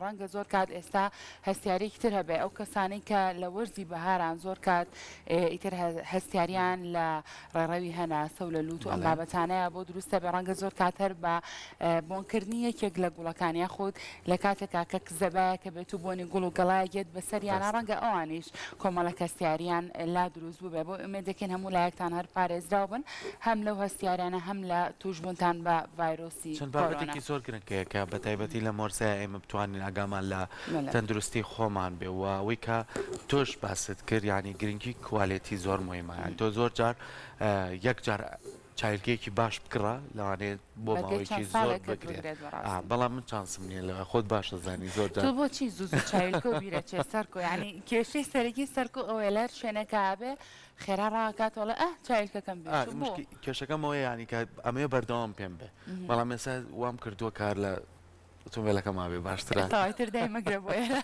ڕەنگە زۆر کات ئێستا هەستیاریەکی تر هەبێ ئەو کەسانەی کە لە وەرزی بەهاران زۆر کات ئیتر هەستیاریان لە ڕێڕەوی هەناسە و لە لوت و ئەم بابەتانەیە بۆ دروستە بێ ڕەنگە زۆر کات هەر بە بۆنکردنی یەکێک لە گوڵەکان یاخود لە کاتێکا کە کزەبایەکە بێت و بۆنی گوڵ و گەڵایەک یەت بەسەریانا ڕەنگە ئەوانیش کۆمەڵێک هەستیاریان لا دروست بووبێ بۆ ئومێد دەکەین هەموو لایەکتان هەر پارێزراو بن هەم لەو هەستیاریانە هەم لە تووشبوونتان بە ڤایرۆسی چەند کۆرۆنا. بابەتێکی زۆر گرنگ هەیە کە بە تایبەتی لەم وەرزەیا ئێمە بتوانین ئاگامان لە تەندروستی خۆمان بێ و ئەوەی کە تۆش باست کرد یانی گرنگی quality زۆر موهیمە یانی تۆ زۆر جار یەک جار چایلکەیەکی باش بکڕە لەوانەیە بۆ بەرگەی ماوەیەکی چەند زۆر ساڵێکت بگرێت بگرێت ئا بەڕاستی. بەڵام من چانسم نییە لەوە خۆت باش ئەزانی زۆر تۆ جار بۆچی زوو زوو چاویلکە و بیرەچێ سەرکۆ یانی کێشەی سەرەکی سەرکۆ ئەوەیە لە هەر شوێنێکا ئەبێ خێرا ڕاکاتەوە ئەڵێ ئە چاویلکەکەم بیر ئا چوو بۆ؟ مشکی کێشەکەم ئەوەیە یانی کە ئەمەوێ بەردەوام پێم بێ بەڵام ئێستا وام کردووە کار لە ئۆتۆمبێلەکە مابێ باشترە. تەواو ئیتر دای مەگرە بۆ ئێرە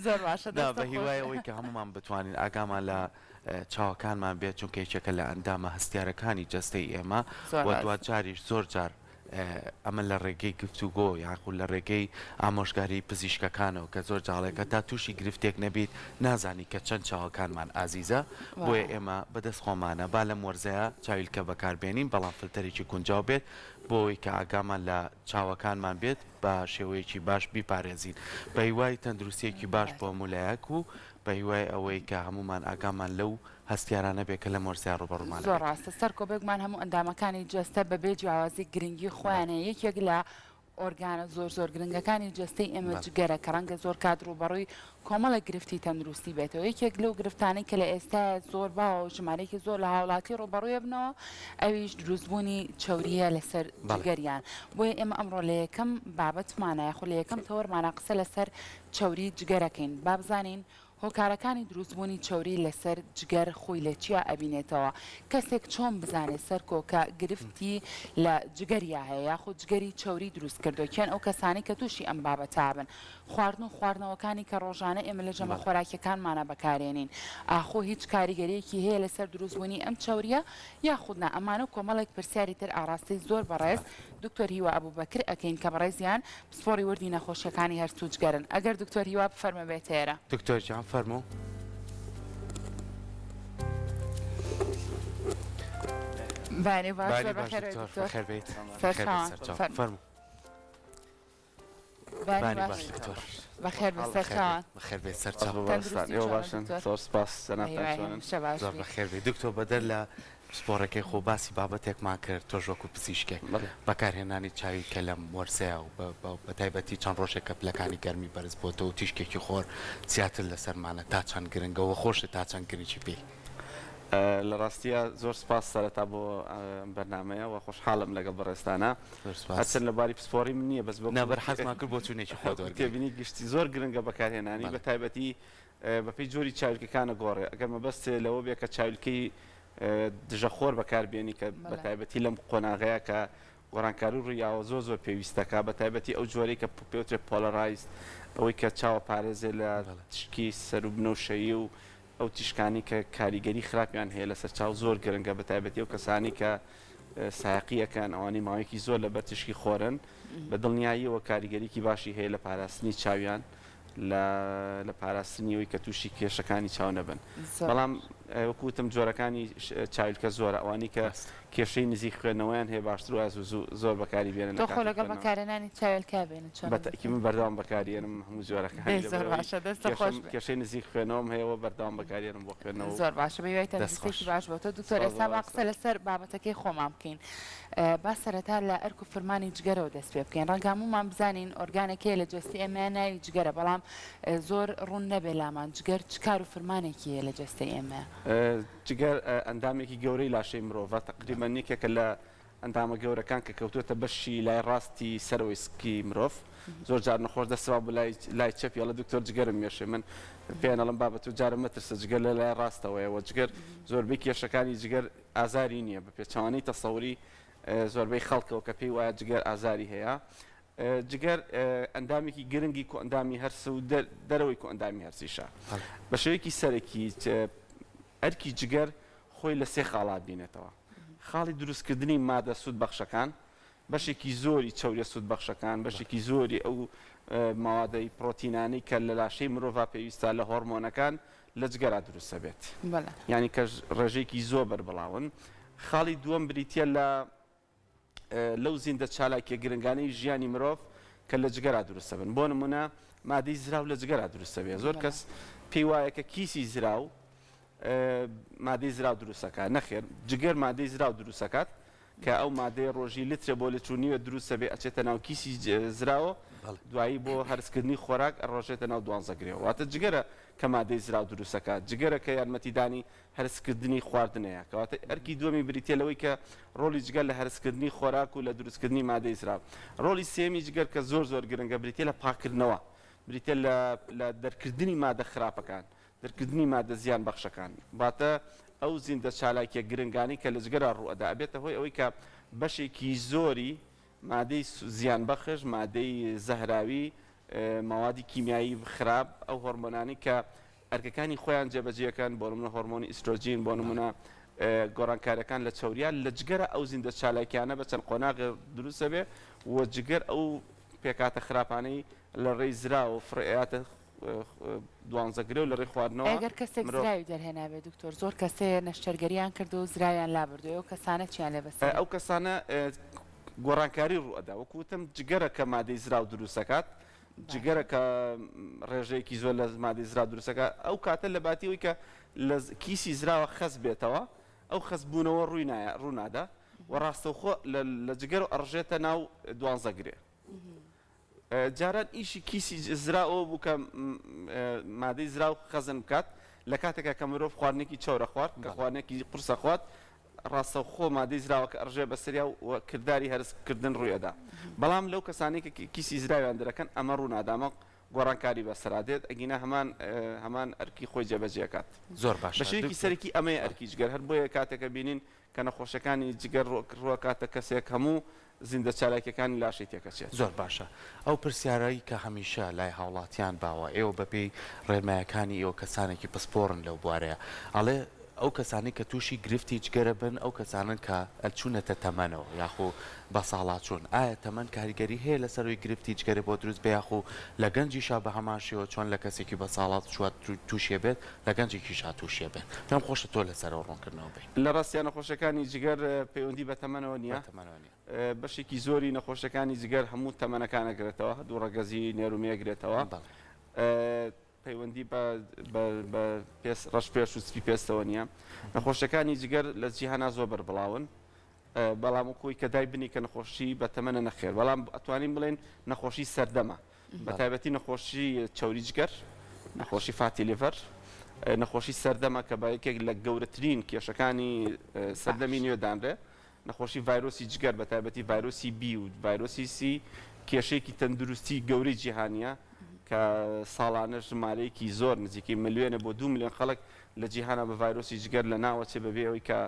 زۆر باشە نا دەستت بە هیوای خۆش. ئەوەی کە هەموومان بتوانین ئاگامان لە چاوەکانمان بێت چونکە یەکێکە لە ئەندامە هەستیارەکانی جەستەی ئێمە زۆر و ڕاستە. دواجاریش زۆر جار ئەمە لە ڕێگەی گفتوگۆ یاخود لە ڕێگەی ئامۆژگاری پزیشکەکانەوە کە زۆر جاڵێکە تا تووشی گرفتێک نەبیت نازانی کە چەند چاوەکانمان ئازیزە بۆیە ئێمە بەدەست خۆمانە با لەم وەرزەیا چاویلکە بەکاربێنین بەڵام فلتەرێکی گونجاو بێت بۆ ئەوەی کە ئاگامان لە چاوەکانمان بێت بە شێوەیەکی باش بیپارێزین بە هیوای تەندروستیەکی باش بۆ هەموو لایەک و بە هیوای ئەوەی کە هەموومان ئاگامان لەو هەستیارانە بێت کە لەم وەرزەیا ڕووبەڕوومان زۆر ئەبێت. ڕاستە سەرکۆ بێگومان هەموو ئەندامەکانی جەستە بە بێ جیاوازی گرنگی خۆیان هەیە یەکێک لە ئۆرگانە زۆر زۆر گرنگەکانی جەستەی ئێمە جگەرە کە ڕەنگە زۆر کات ڕووبەڕووی کۆمەڵێک گرفتی تەندروستی بێتەوە یەکێک لەو گرفتانەی کە لە ئێستایا زۆر باوە و ژمارەیەکی زۆر لە هاوڵاتی ڕووبەڕووی ئەبنەوە ئەویش دروستبوونی چەورییە لەسەر جگەریان بۆیە ئێمە ئەمڕۆ لە یەکەم بابەتمانە یاخود لە یەکەم تەوەرمانە قسە لەسەر چەوری جگەرەکەین با بزانین هۆکارەکانی دروستبوونی چەوری لەسەر جگەر خۆی لە چیا ئەبینێتەوە؟ کەسێک چۆن بزانێت سەرکۆ کە گرفتی لە جگەریا هەیە یاخود جگەری چەوری دروست کردووە؟ کێن ئەو کەسانەی کە تووشی ئەم بابەتە ئەبن؟ خواردن و خواردنەوەکانی کە ڕۆژانە ئێمە لە ژەمە خۆراکیەکانمانا بەکارێنین ئاخۆ هیچ کاریگەریەکی هەیە لەسەر دروستبوونی ئەم چەوریە یاخود نا؟ ئەمانە و کۆمەڵێک پرسیاری تر ئاڕاستەی زۆر بەڕێز دکتۆر هیوا ئەبوبەکر ئەکەین کە بەڕێزیان پسپۆڕی وردی نەخۆشیەکانی هەرس و جگەرن ئەگەر دکتۆر هیوا بفەرمە بێتە ئێرە. دکتۆر گیان فەرموو. بەیانی باش بەیانی زۆر باش بەخێر بێی دکتۆر دکتۆر. بەخێر بێیت. سەرچاوان بەخێر بێیت سەرچاو فەرموو. فەرموو. بەیانی بەیانی باش باش دکتۆر. بەخێر بێی بەخێر بێیت سەرچاوان. بەخێر بێیت سەرچاو. تەندروستی ئێوە چۆنە باشن دکتۆر؟ زۆر سپاس جەنابتان بەهیوای چۆنن؟ هەمیشە باش زۆر بی. بەخێر بێی دکتۆر بەدەر لە پسپۆڕەکەی خۆ باسی بابەتێکمان کرد تۆش وەکو پزیشکێک بەکارهێنانی چاوی کە لەم وەرزەیا و بە تایبەتی چەند ڕۆژێک کە پلەکانی گەرمی بەرز بۆتەوە و تیشکێکی خۆر زیاتر لەسەرمانە تا چەند گرنگە و خۆشت تا چەند گرنگی پێی لە ڕاستیا زۆر سپاس سەرەتا بۆ ئەم بەرنامەیە و خۆشحاڵم لەگەڵ بەڕێزتانا زۆر سپاس. هەرچەند لە بواری پسپۆڕی من نییە بەس وەکو نا بەر حەزمان کرد بۆچوونێکی خۆت وەرگرین. تێبینی گشتی زۆر گرنگە بەکارهێنانی بەڵێ. بە تایبەتی بەپێی جۆری چاویلکەکان ئەگۆڕێ ئەگەر مەبەست لەوە بێ کە چاویلکەی دژە خۆر بەکار بێنی کە بە تایبەتی لەم قۆناغەیە کە گۆڕانکاری ڕوویاوە زۆر زۆر پێویستەکە بە تایبەتی ئەو جۆرەی کە پێوترێ polarized ئەوەی کە چاوە پارێزێ لە تیشکی سەروو بنەوشەیی و ئەو تیشکانی کە کاریگەری خراپیان هەیە لەسەر چاو زۆر گرنگە بە تایبەتی ئەو کەسانی کە سایەقی ئەکەن ئەوانەی ماوەیەکی زۆر لەبەر تیشکی خۆرن بە دڵنیاییەوە کاریگەریکی باشی هەیە لە پاراستنی چاویان لە لە پاراستنی ئەوەی کە تووشی کێشەکانی چاو نەبن بەڵام وەکو وتم جۆرەکانی چاویلکە زۆرە ئەوانەی کە کێشەی نزیک خوێندنەوەیان هەیە باشتر وایە زوو زوو زۆر بەکاری بێنن تۆ خۆ لەگەڵ بەکارهێنانی چاویلکە بێنە چۆن بە تەئکید من بەردەوام بەکاری ئێنم هەموو جۆرەکانی زۆر باشە دەستت خۆش بێ کێشەی نزیک خوێندنەوەم هەیە و بەردەوام بەکاری ئێنم بۆ خوێندنەوە زۆر باشە بە هیوای تەندروستیەکی باش بۆ تۆ دکتۆر ئێستا با قسە لەسەر بابەتەکەی خۆمان بکەین با سەرەتا لە ئەرک و فرمانی جگەرەوە دەست پێ بکەین. ڕەنگە هەموومان بزانین ئۆرگانێک هەیە لە جەستەی ئێمەیا ناوی جگەرە، بەڵام زۆر ڕوون نەبێ لامان جگەر چ کار و فرمانێکی هەیە لە جەستەی ئێمەیا؟ جگەر ئەندامێکی گەورەی لاشەی مرۆڤە، تەقریبەن یەکێکە لە ئەندامە گەورەکان کە کەوتووەتە بەشی لای ڕاستی سەرەوەی سکی مرۆڤ. زۆر جار نەخۆش دەست ڕا بۆ لای لای چەپی ئەڵێ دکتۆر جگەرم مێشێ من پێیان ئەڵێم بابە تۆ جارە مەترسە جگەر لە لای ڕاستەوەیە وە جگەر زۆربەی کێشەکانی جگەر ئازاری نییە بە پێچەوانەی تەسەوری زۆربەی خەڵکەوە کە پێی وایە جگەر ئازاری هەیە. جگەر ئەندامێکی گرنگی کۆئەندامی هەرس و دەرەوەی کۆئەندامی هەرسیشە. بە شێوەیەکی سەرەکی ئەرکی جگەر خۆی لە سێ خاڵا بینێتەوە. خاڵی دروستکردنی مادە سوودبەخشەکان، بەشێکی زۆری چەوریە سوودبەخشەکان، بەشێکی زۆری ئەو. مەوادەی پڕۆتینانەی کە لە لاشەی مرۆڤا پێویستە لە هۆڕمۆنەکان لە جگەرا دروست ئەبێت یانی کە ڕێژەیەکی زۆر بەربڵاون. خاڵی دووەم بریتیە لە لەو زیندە چالاکیە گرنگانەی ژیانی مرۆڤ کە لە جگەرا دروست ئەبن بۆ نمونە مادەی زراو لە جگەرا دروست ئەبێ زۆر کەس پێی وایە کە کیسی زراو مادەی زراو دروست ئەکات نەخێر جگەر مادەی زراو دروست ئەکات کە ئەو مادەیە ڕۆژی لترێ بۆ لتر و نیوێ دروست ئەبێ ئەچێتە ناو کیسی زراوە دوایی بۆ هەرسکردنی خۆراک ئەڕۆژێتە ناو دوانزە گرێوە واتە جگەرە کە مادەی زراو دروست ئەکات جگەرە کە یارمەتیدانی هەرسکردنی خواردنەیە کەواتە ئەرکی دووەمی بریتیە لەوەی کە ڕۆڵی جگەر لە هەرسکردنی خۆراک و لە دروستکردنی مادەی زراو ڕۆڵی سێیەمی جگەر کە زۆر زۆر گرنگە بریتیە لە پاککردنەوە بریتیە لە لە دەرکردنی مادە خراپەکان دەرکردنی مادە زیان بەخشەکان واتە ئەو زیندە چالاکیە گرنگانەی کە لە جگەرا ڕووئەدا ئەبێتە هۆی ئەوەی کە بەشێکی زۆری مادەی زیان بەخش، مادەی زەهراوی، مەوادی کیمیایی خراپ، ئەو هۆرمۆنانەی کە ئەرکەکانی خۆیان جێبەجێکەن، بۆ نمونە هۆرمۆنی ئیسترۆجین، بۆ نمونە گۆڕانکاریەکان لە چەوریا، لە جگەرا ئەو زیندە چالاکیانە بە چەند قۆناغێ دروست ئەبێ و جگەر ئەو پێکهاتە خراپانەی لە ڕێی زراوە فڕێ ئەیاتە دوانزە گرێ و لە ڕێی خواردنەوە ئەگەر کەسێک مرۆڤ. زراوی دەرهێنابێ دکتۆر زۆر کەس هەیە نەشتەرگەریان کردووە و زراویان لابردووە ئەو کەسانە چیان لێ بەسەر ئەو کەسانە گۆڕانکاری ڕوو ئەدا وەکو وتم جگەرە کە مادەی زراو دروست ئەکات جگەرە کە ڕێژەیەکی زۆر لە مادەی زراو دروست ئەکات ئەو کاتە لە باتی ئەوەی کە لە کیسی زراوە خەست بێتەوە ئەو خەست بوونەوە ڕووی نایە ڕوو نادا و ڕاستەوخۆ لە جگەرەوە ئەڕژێتە ناو دوانزە گرێ. جاران ئیشی کیسی زراو ئەوە بوو کە مادەی زراو خەزن بکات لە کاتێکا کە مرۆڤ خواردنێکی چەورە خوارد کە خواردنێکی قورسە خوات ڕاستەوخۆ مادەی زراوەکە ئەڕژێ بەسەریا و کرداری هەرسکردن ڕووی ئەدا بەڵام لەو کەسانەی کە کیسی زراویان دەرەکەن ئەمە ڕوو نادا ئەمە گۆڕانکاری بەسەرا دێت ئەگینا هەمان هەمان ئەرکی خۆی جێبەجێ ئەکات زۆر باشە بە شێوەیەکی دکتۆر سەرەکی ئەمەیە ئەرکی جگەر هەر بۆیە کاتێکە بینین کە نەخۆشەکانی جگەر ڕووەکاتە کەسێک هەموو زیندە چالاکیەکانی لاشەی تێکەچێت. زۆر باشە ئەو پرسیارەی کە هەمیشە لای هاوڵاتیان باوە ئێوە بەپێی ڕێنمایەکانی ئێوە کەسانێکی پسپۆڕن لەو بوارەیە ئەڵێ ئەو کەسانەی کە توشی گرفتی جگەرە بن ئەو کەسانەن کە چونەتە تەمەنەوە یاخو بەساڵاچوون ئایا تەمەن کاریگەری هەیە لەسەر ئەوی گرفتی جگەرە بۆ دروست بێ یاخو لە گەنجیشا بەهەمان شێوە چۆن لە کەسێکی بەساڵاچووە توشێ بێت لە گەنجێکیشا توشێ بێت پێم خۆشە تۆ لەسەرەوە ڕوونکردنەوە بەی. لە ڕاستیا نەخۆشیەکانی جگەر پەیوەندی بە تەمەنەوە نییە، بەشێکی زۆری نەخۆشیەکانی جگەر هەموو تەمەنەکان ئەگرێتەوە، هەردوو ڕەگەزی نێر و مێ ئەگرێتەوە، پەیوەندی بە پێست ڕەش پێست و سپی پێستەوە نییە. نەخۆشیەکانی جگەر لە جیهانا زۆر بەربڵاون، بەڵام وەکو ئەوەی کە دای بنی کە نەخۆشی بە تەمەنە نەخێر، بەڵام ئەتوانین بڵێین نەخۆشی سەردەمە، بە تایبەتی نەخۆشی چەوری جگەر، نەخۆشی fatty liver، نەخۆشی سەردەمە کە بە یەکێک لە گەورەترین کێشەکانی سەردەمی نوێ دانرێ، نەخۆشی ڤایرۆسی جگەر بە تایبەتی ڤایرۆسی بی و ڤایرۆسی سی کێشەیەکی تەندروستی گەورەی جیهانییە کە ساڵانە ژمارەیەکی زۆر نزیکەی ملیۆنێ بۆ دوو ملیۆن خەڵک لە جیهانا بە ڤایرۆسی جگەر لەناوەچێ بەبێ ئەوەی کە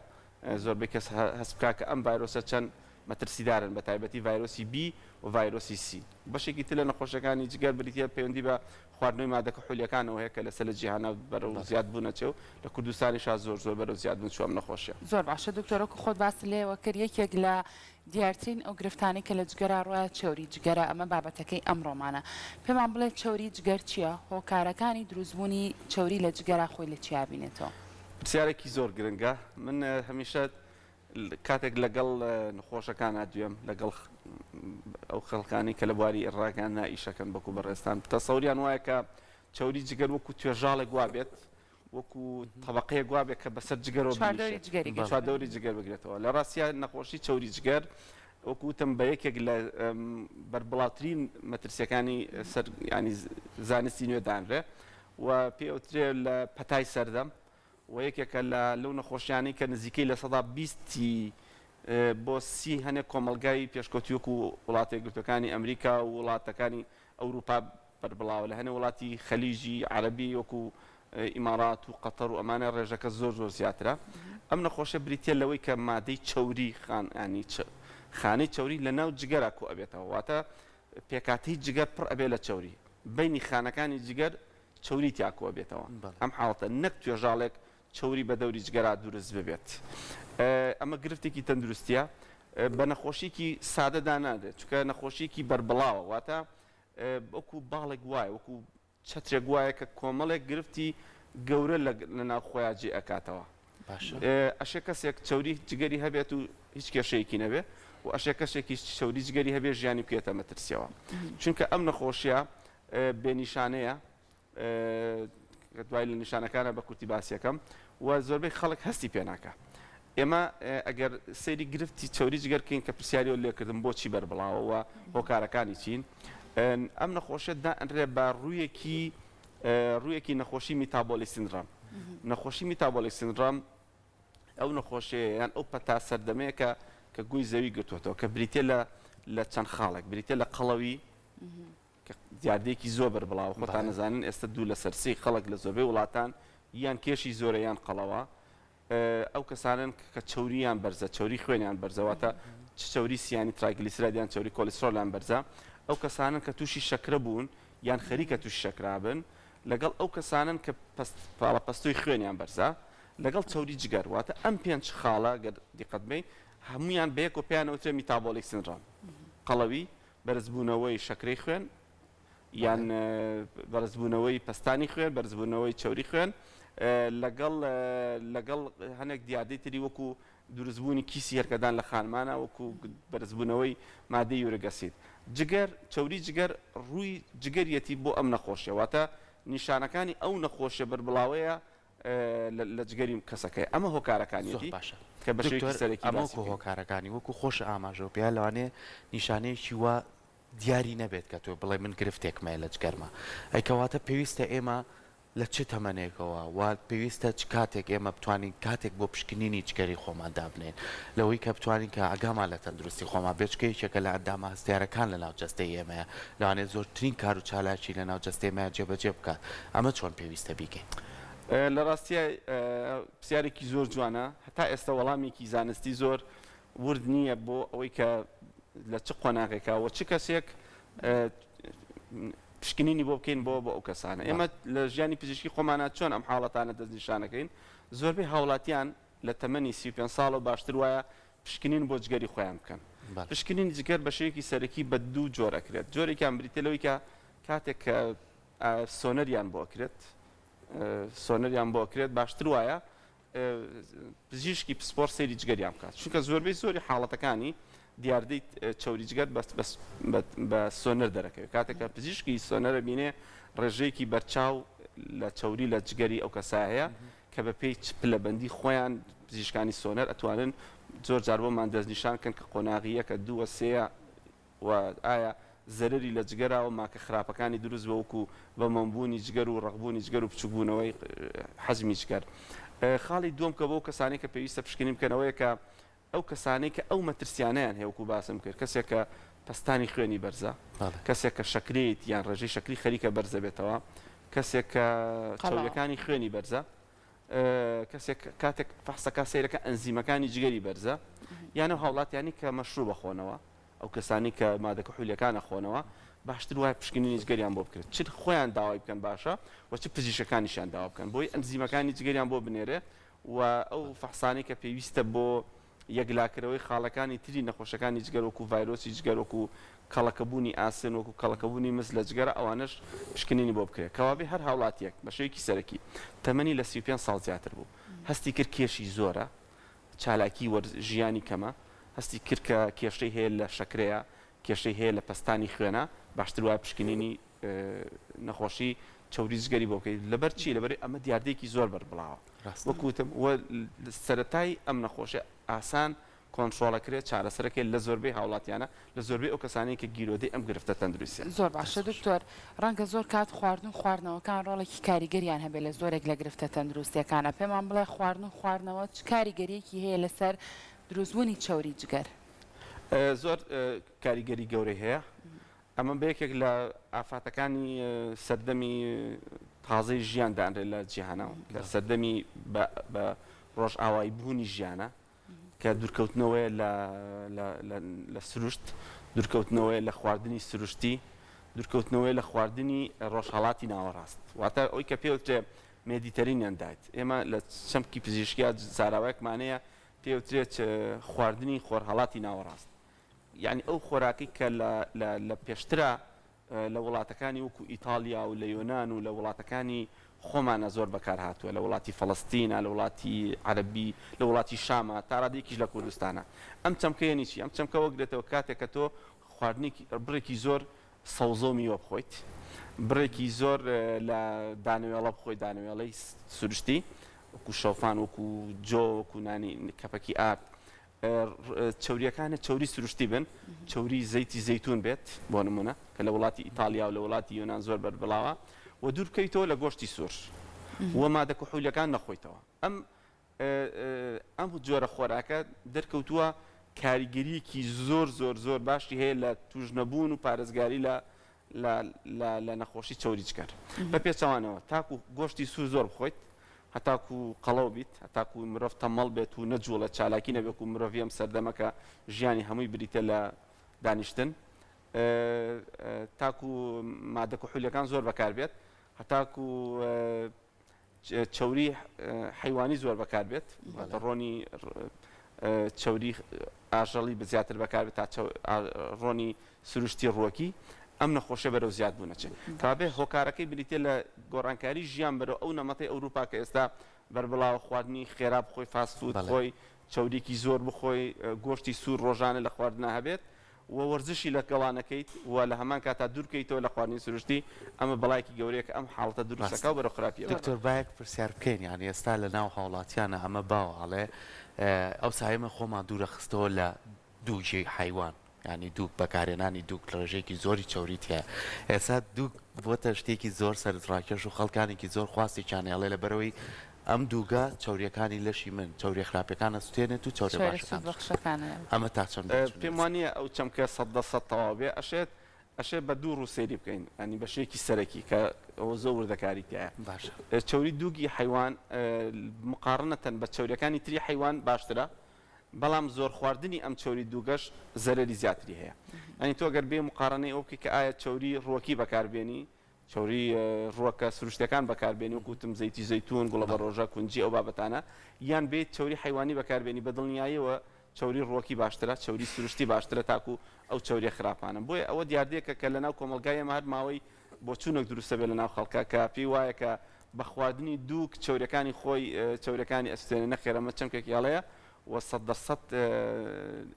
زۆربەی کەس هەست بکات کە ئەم ڤایرۆسە چەند مەترسیدارن بە تایبەتی ڤایرۆسی بی و ڤایرۆسی سی. بەشێکی تر لە نەخۆشیەکانی جگەر بریتیە پەیوەندی بە خواردنەوەی مادە کحولیەکانەوە هەیە کە لەسەر لە جیهانا بەرەو زیاد بوون ئەچێ و لە کوردستانیشا زۆر زۆر بەرەو زیاد بوون چووە ئەم نەخۆشیە. زۆر باشە دکتۆر وەکو خۆت باست لێوە کرد یەکێک لە دیارترین ئەو گرفتانەی کە لە جگەرا ڕوایە چەوری جگەرە ئەمە بابەتەکەی ئەمڕۆمانە پێمان بڵێ چەوری جگەر چیە هۆکارەکانی دروستبوونی چەوری لە جگەرا خۆی لە چیا بینێتەوە؟ پرسیارێکی زۆر گرنگە من هەمیشە کاتێک لەگەڵ نەخۆشەکانا دوێم لەگەڵ ئەو خەڵکانی کە لە بواری ڕاگەیاندنا ئیشەکەن بەکو بەڕێزتان تەسەوریان وایە کە چەوری جگەر وەکو توێژاڵێک وابێت وەکو تەبقەیەک وابێت کە بەسەر جگەرەوە چواردەوری جگەری گرتووە. چواردەوری جگەر بگرێتەوە لە ڕاستیا نەخۆشی چەوری جگەر وەکو وتم بە یەکێک لە بەربڵاوترین مەترسیەکانی سەر ینی زانستی نوێ دانرێ و پێوترێ لە پەتای سەردەم و یەکێکە لە لەو نەخۆشیانەی کە نزیکەی 20% ی بۆ 30 هەنێک کۆمەڵگای پێشکەوتووی وەکو وڵاتە یەکگرتووەکانی ئەمریکا و وڵاتەکانی ئەوروپا بەربڵاوە، لە هەنێ وڵاتی خەلیجی عەرەبی وەکو ئیمارات و قەتەر و ئەمانە ڕێژەکە زۆر زۆر زیاترە. ئەم نەخۆشیە بریتیە لەوەی کە مادەی چەوری خان یانی خانەی چەوری لە ناو جگەرا کۆ ئەبێتەوە واتە پێکهاتەی جگەر پڕ ئەبێ لە چەوری بەینی خانەکانی جگەر چەوری تیا کۆبێتەوە ئەم حاڵەتە نەک توێژاڵێک چەوری بە دەوری جگەرا دروست ببێت ئەمە گرفتێکی تەندروستیە بە نەخۆشیکی سادە دانانرێت چونکە نەخۆشیکی بەربڵاوە واتە. وەکو باڵێک وایە، وەکو چەترێک وایە کە کۆمەڵێک گرفتی گەورە لە ناو خۆیا جێ ئەکاتەوە. باشە. ئەشێ کەسێک چەوری جگەری هەبێت و هیچ کێشەیەکی نەبێ و ئەشێ کەسێکیش چەوری جگەری هەبێ ژیانی بکەوێتە مەترسیەوە. چونکە ئەم نەخۆشیە بێ نیشانەیە کە دوای لە نیشانەکانە بە کورتی باسیەکەم و زۆربەی خەڵک هەستی پێ ناکا. ئێمە ئەگەر سەیری گرفتی چەوری جگەر بکەین کە پرسیاریەوە لێکردم بۆچی بەربڵاوە و هۆکارەکانی چین ئەم نەخۆشیە دائەنرێ بە ڕوویەکی ڕوویەکی نەخۆشی metabolic syndrome نەخۆشی metabolic syndrome ئەو نەخۆشیە یان ئەو پەتا سەردەمەیە کە کە گۆی زەوی گرتووەتەوە کە بریتە لە لە چەند خاڵێک بریتە لە قەڵەوی کە دیاردەیەکی زۆر بەربڵاوە، خۆتان ئەزانن ئێستا دوو لەسەر سێی خەڵک لە زۆربەی وڵاتان یان کێشی زۆرە یان قەڵەوە، ئەو کەسانەن کە چەورییان بەرزە، چەوری خوێنیان بەرزە، واتە چ چەوری سیانی triglyceride یان چەوری کۆلیسترۆڵیان بەرزە، ئەو کەسانەن کە تووشی شەکرە بوون یان خەریکە تووشی شەکرە بن، لەگەڵ ئەو کەسانەن کە پاڵەپەستۆی خوێنیان بەرزە، لەگەڵ چەوری جگەر، واتە ئەم پێنج خاڵە گەر دیقەت بەین هەموویان بەیەکەوە پێیان ئەوترێ metabolic syndrome، قەڵەوی، بەرزبوونەوەی شەکرەی خوێن یان بەرزبوونەوەی پەستانی خوێن، بەرزبوونەوەی چەوری خوێن لەگەڵ لەگەڵ هەنێک دیاردەی تری وەکو دروستبوونی کیسی هێلکەدان لە خانمانە وەکو بەرزبوونەوەی مادەی uric acid. جگەر، چەوری جگەر ڕووی جگەریەتی بۆ ئەم نەخۆشیە واتە نیشانەکانی ئەو نەخۆشیە بەربڵاوەیە لە جگەری کەسەکەی ئەمە زۆر هۆکارەکانیەتی باشە کە بە شێوەیەکی دکتۆر سەرەکی ئەمە باسی وەکو بکەین. هۆکارەکانی وەکو خۆشت ئاماژەو پێیا لەوانەیە نیشانەیەکی وا دیاری نەبێت کە تۆ بڵێ من گرفتێکم هەیە لە جگەرما ئەی کەواتە پێویستە ئێمە لە چ تەمەنێکەوە و پێویستە چ کاتێک ئێمە بتوانین کاتێک بۆ پشکنینی جگەری خۆمان دابنێین لەوەی کە بتوانین کە ئاگامان لە تەندروستی خۆمان بێت چونکە یەکێکە لە ئەندامە هەستیارەکان لە ناو جەستەی ئێمەیە لەوانەیە زۆرترین کار و چالاکی لە ناو جەستەی ئێمەیا جێبەجێ بکات ئەمە چۆن پێویستە بیکەین؟ لە ڕاستیا پرسیارێکی زۆر جوانە، هەتا ئێستا وەڵامێکی زانستی زۆر ورد نییە بۆ ئەوەی کە لە چ قۆناغێکا و چ کەسێک پشکنینی بۆ بکەین بۆ بۆ ئەو کەسانە. ئێمە لە ژیانی پزیشکی خۆمانە چۆن ئەم حاڵەتانە دەستنیشانەکەین؟ زۆربەی هاوڵاتیان لە تەمەنی 35 ساڵەوە باشتر وایە پشکنین بۆ جگەری خۆیان بکەن. پشکنینی جگەر بە شێوەیەکی سەرەکی بە دوو جۆر ئەکرێت، جۆرێکیان بریتیە لەوەی کە کاتێک کە سۆنەریان بۆ ئەکرێت سۆنەریان بۆ ئەکرێت باشتر وایە پزیشکی پسپۆر سەیری جگەریان بکات چونکە زۆربەی زۆری حاڵەتەکانی دیاردەی چەوری جگەر بەس بەس بە سۆنەر دەرەکەوێت کاتێک کە پزیشکی سۆنەرە بینێ ڕێژەیەکی بەرچاو لە چەوری لە جگەری ئەو کەسە هەیە کە بە پێی پلەبەندی خۆیان پزیشکانی سۆنەر ئەتوانن زۆر جار بۆمان دەستنیشان کەن کە قۆناغی یەکە دووە سێیە و ئایا زەرەری لە جگەرا و ماکە خراپەکانی دروست بوە وەکو بەمۆمبوونی جگەر و ڕەقبوونی جگەر و بچوکبوونەوەی حەجمی جگەر. خاڵی دووەم کە بۆ ئەو کەسانەی کە پێویستە پشکنین بکەن ئەوەیە کە ئەو کەسانەی کە ئەو مەترسیانەیان هەیە وەکو باسم کرد کەسێک کە پەستانی خوێنی بەرزە، کەسێک کە شەکرەیەتی یان ڕێژەی شەکری خەریکە بەرزەبێتەوە، کەسێک کە چەوریەکانی خوێنی بەرزە، کەسێک کاتێک فەحسەکە سەیرەکە ئەنزیمەکانی جگەری بەرزە یان ئەو هاوڵاتیانی کە مەشروب ئەخۆنەوە ئەو کەسانی کە مادە کحولیەکان ئەخۆنەوە باشتر وایە پشکنینی جگەریان بۆ بکرێت چ خۆیان داوای بکەن باشە و چ پزیشکەکانیشیان داوا بکەن بۆی ئەنزیمەکانی جگەریان بۆ بنێرێ و ئەو فەحسانەی کە پێویستە بۆ یەکلاکەرەوەی خاڵەکانی تری نەخۆشەکانی جگەر وەکو ڤایرۆسی جگەر وەکو کەڵەکەبوونی ئاسن وەکو کەڵەکەبوونی مس لە جگەرە ئەوانەش پشکنینی بۆ بکرێت کەوابێ هەر هاوڵاتیەک بە شێوەیەکی سەرەکی تەمەنی لە 35 ساڵ زیاتر بوو هەستی کرد کێشی زۆرە چالاکی وەرز ژیانی کەمە هەستی کرد کە کێشەی هەیە لە شەکرەیە کێشەی هەیە لە پەستانی خوێنە باشتر وایە پشکنینی نەخۆشی چەوری جگەری بۆ بکەیت لەبەر چی لەبەر ئەمە دیاردەیەکی زۆر بەربڵاوە وەکو وتم و سەرەتای ئەم نەخۆشیە ئاسان کۆنترۆڵەکرێت چارەسەرەکەی لە زۆربەی هاوڵاتیانە لە زۆربەی ئەو کەسانەی کە گیرۆدەی ئەم گرفتە تەندروستیەن. زۆر باشە دکتۆر ڕەنگە زۆر کات خواردن و خواردنەوەکان ڕۆڵێکی کاریگەریان هەبێت لە زۆرێک لە گرفتە تەندروستیەکانە پێمان بڵێ خواردن و خواردنەوە چ کاریگەریەکی هەیە لەسەر دروستبوونی چەوری جگەر؟ زۆر کاریگەری گەورەی هەیە ئەمە بە یەکێک لە ئافاتەکانی سەردەمی تازەی ژیان دانرێت لە جیهانە کە سەردەمی بە ڕۆژئاوایی بوونی ژیانە کە دوورکەوتنەوەیە لە سروشت، دوورکەوتنەوەیە لە خواردنی سروشتی، دوورکەوتنەوەیە لە خواردنی ڕۆژهەڵاتی ناوەڕاست. واتە ئەوەی کە پێوترێ Mediterranean diet. ئێمە لە چەمکی پزیشکیا زاراوەیەکمان هەیە پێوترێت خواردنی خۆرهەڵاتی ناوەڕاست. یانی ئەو خۆراکەی کە لە لە پێشترا. لە وڵاتەکانی وەکو ئیتاڵیا و لە یۆنان و لە وڵاتەکانی خۆمانا زۆر بەکار هاتووە، لە وڵاتی فەڵەستینا، لە وڵاتی عەرەبی، لە وڵاتی شاما، تا ڕادەیەکیش لە کوردستانا. ئەم چەمکە یەنی چی؟ ئەم چەمکە وەگرێتەوە کاتێک کە تۆ خواردنێکی بڕێکی زۆر سەوزە و میوە بخۆیت، بڕێکی زۆر لە دانەوێڵە بخۆیت، دانەوێڵەی سروشتی وەکو شۆفان، وەکو جۆ، وەکو نانی کەپەکی ئارد، چەورییەکانت چەوری سروشتی بن، چەوری زەیتی زەیتون بێت بۆ نمونە کە لە وڵاتی ئیتاڵیا و لە وڵاتی یۆنان زۆر بەربڵاوە و دوور بکەویتەوە لە گۆشتی سوور و مادە کحولیەکان نەخۆیتەوە. ئەم ئەم جۆرە خۆراکە دەرکەوتووە کاریگەریەکی زۆر زۆر زۆر باشی هەیە لە توش نەبوون و پارێزگاری لە لە لە لە نەخۆشی چەوری جگەر. بە پێچەوانەوە تاکو گۆشتی سوور زۆر بخۆیت هەتاکو قەڵەو بیت هەتاکو مرۆڤ تەمەڵ بێت و نەجوڵێت چالاکی نەبێت و مرۆڤی ئەم سەردەمە کە ژیانی هەمووی بریتە لە دانیشتن تاکو مادە کحولیەکان زۆر بەکار بێت هەتاکو چەوری حەیوانی زۆر بەکار بێت واتە ڕۆنی چەوری ئاژەڵی زیاتر بەکار بێت تا ڕۆنی سروشتی ڕووەکی ئەم نەخۆشیە بەرەو زیاد بوون ئەچێت کەوابێ هۆکارەکەی بریتیە لە گۆڕانکاری ژیان بەرەو ئەو نەمەتەی ئەوروپا کە ئێستا بەربڵاوە خواردنی خێرا بخۆی fast food بخۆی چەوریکی زۆر بخۆی گۆشتی سوور ڕۆژانە لە خواردنا هەبێت و وەرزشی لەگەڵا نەکەیت و لە هەمان کاتا دوور کەیتەوە لە خواردنی سروشتی، ئەمە بەڵایەکی گەورەیە کە ئەم حاڵەتە دروست ئەکا و بەرەو خراپی ئەبات. دکتۆر با یەک پرسیار بکەین یانی ئێستا لە ناو هاوڵاتیانا ئەمە باوە ئەڵێ ئەوسا ئێمە خۆمان دوورە خستەوە لە دووگی حەیوان یانی دووگ بەکارهێنانی دووگ ڕێژەیەکی زۆری چەوری تیایە ئێستا دووگ بۆتە شتێکی زۆر سەرنجڕاکێش و خەڵکانێکی زۆر خواستێکیان هەیە ئەڵێ لەبەرئەوەی ئەم دووگە چەوریەکانی لەشی من چەوریە خراپەکان ئەسوتێنێت و چەوریە چەوریە باشەکان سوود بەخشەکان ئەمە تا چەند بۆچونی پێم وانیە ئەو چەمکە 100% تەواو بێ ئەشێت ئەشێ بە دوو ڕوو سەیری بکەین یانی بە شێکی سەرەکی کە ئەوە زۆر وردەکاری تیایە باشە. چەوری دووگی حەیوان مقاڕنەتەن بە چەوریەکانی تری حەیوان باشترە بەڵام زۆر خواردنی ئەم چەوری دووگەش زەرەری زیاتری هەیە یانی تۆ گەر بێی مقاڕنەی ئەوە بکەی کە ئایا چەوری ڕووەکی بەکار بێنی چەوری ڕووەکە سروشتیەکان بەکاربێنی وەکو وتم زەیتی زەیتون، گوڵەبەڕۆژە، کونجی ئەو بابەتانە، یان بێیت چەوری حەیوانی بەکاربێنی بە دڵنیاییەوە چەوری ڕووەکی باشترە، چەوری سروشتی باشترە تاکو ئەو چەوریە خراپانە. بۆیە ئەوە دیاردەیەکە کە لەناو کۆمەڵگای ئێمە هەر ماوەی بۆچوونێک دروستەبێت لەناو خەڵکا کە پێی وایە کە بە خواردنی دووک چەوریەکانی خۆی چەوریەکانی ئەسوتێنێ، نەخێر ئەمە چەمکێکی هەڵەیە و 100%